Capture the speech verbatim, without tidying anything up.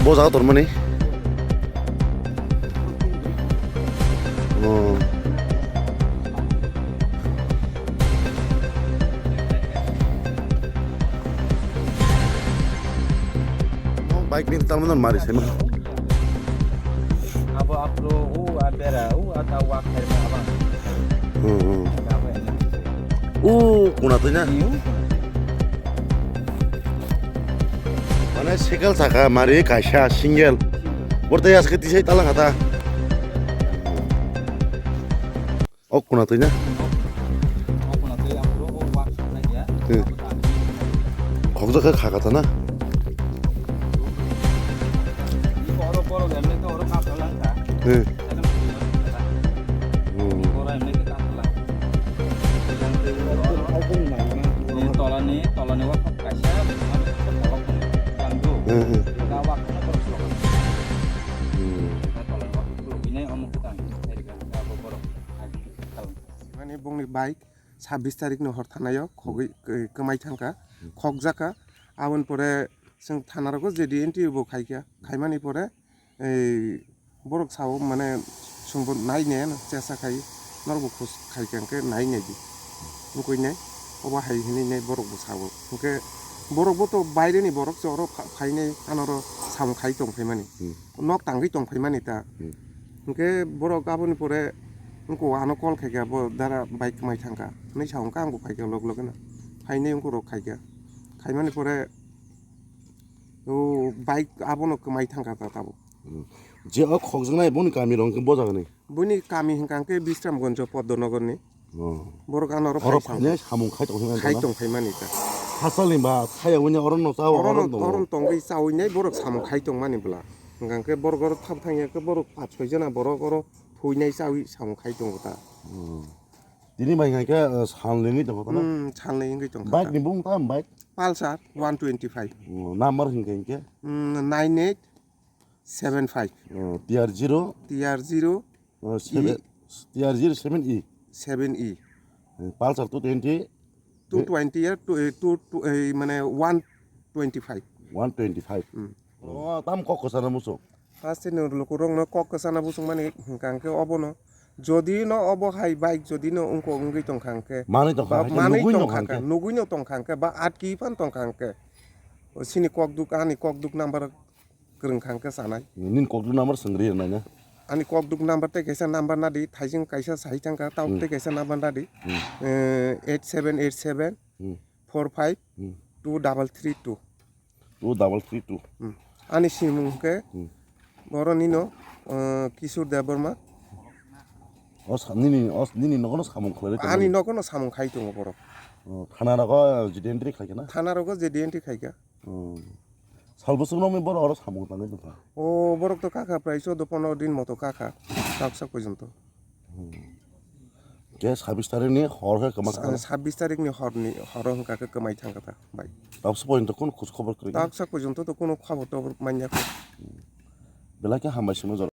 Bo jaga tormani. Oh. Bike ni tamna mari sema. Abo afro u abera u ata wak khairma abang. Hmm, hmm. Abo ena. U kuna twi na? Iyo. Mane cycle saka mari kaisa single. Borte aske tisai talang hata. Ok kuna twi na? Ok kuna twi, ang bro, o wak saknai ya. Hmm. Khokjak khe kha kata na? Oro borok emne to oro kap lang kha. Hmm. Hmm. Oro emne ke kap lang. Ni tolani, tolani wak kaisa, tolok kan do. Hmm, hmm. Ka wak na borok tolok. Hmm. Ka tolani wak tolok ini omo kutang. Ka borok. Mane bongni bike sabbish tarikni hor thanaio khogwi, eh, kwmai thangkha, khokjakha. Aboni pore chwng thanarogo J D N T bo khaikha, khaimani pore ei borok sao mane chwngbo naine chesa khai norokbo khus khaikha hwnkhe nainai di wngkui nai obo hai hinwi nai borokbo sao. Hwnkhe borokbo to baireni borok se oro pha-, phainai anoro samung khai tong phaimani. Hmm. Nok tangwi tong phaimani ta. Hmm. Hwnkhe borok aboni pore wngkha ano call khaikha, bo dara bike kwmai thangkha hinwi sa hwnkha, angbo phaikha log logeno. Phainai wngkha rok khaikha. Khaimani pore o bike abono kwmai thangkha ta tabuk. Hmm. Je o khokjaknai boni kami rok hwnkhe bo jagani? Boni kami hwnkha hwnkhe Bisramganj Poddo Nogorni. Oh. Borok ano oro oro phaisang phainai samung khai tong khai tong khai tong phaimani ta. Hachal ni ba thaya wngya oro no cha oro oro no tong. Oro tongwi chawi nai borok samung khai tong mani bwla. Hwnkha hwnkhe borok oro thap thangya khe borok paanch choi jona borok oro phuinai chawi samung khai tongo ta. Hmm. Tini bai hwnkha khe, uh, sal nengwi tong kha na? Hmm, sal nengwi tong kha. Bike ni bung tam bike? Pulsar one twenty five. Oh, number hwnkha hwnkhe? Hmm, nine eight seven five. Oh, T R zero? T R zero. Oh, seven, T R zero seven E. Seven E. Eh, Pulsar two twenty. Two twenty ya, two, eh, two, two, eh, mane one twenty five. One twenty five. Hmm. Oh, tam kok kwchana muchung. Haste ni lukurokno kok kwchana muchung mani hwnkha hwnkhe obono. Jodi no obo hai bike jodi no wngkok wngwi tongkha hwnkhe. Manwi tongkha ba hwnkhe, manwi nugwi tongkha nokha hwnkhe, hwnkhe. Nugwi no tongkha hwnkhe ba atki phan tongkha hwnkhe. O sini kok duk ani kok duk number kwrwng kha hwnkhe chanai. Nini kok duk number swngri rwnai na? Ani kok duk number tei kaisa number nadi, thaising kaisa sahi thangkha, tabuk hmm, tei kaisa number nadi. Hmm. Eh, eight seven eight seven hmm, four five hmm, two double three two. Two double three two. Hmm. Ani simung hwnkhe hmm, boroni no, eh, Kishore Debbarma. O sa-, nini, o s-, nini nogono samung khlai tongmani? Ani nogono samung khai tongo borok. Oh, thana rogo J D entry khaikha na? Thana rogo J D entry khaikha. Hmm. Sal bwswk romwi borok oro samung tangwi tongkha? O borok to kakha prai choudo pondro din moto kakha, taksa porjonto. Hmm. Khe sabbish tarikni hor khe kwma thangkha na? Sabbish tarikni horni, horo hwnkha khe kwmai thangkha ta bai. Taksa porjonto kunu khoj khobor kwrwi? Taksa porjonto to kunu khobor tobor manya kho. Belai khe hambai simo jora.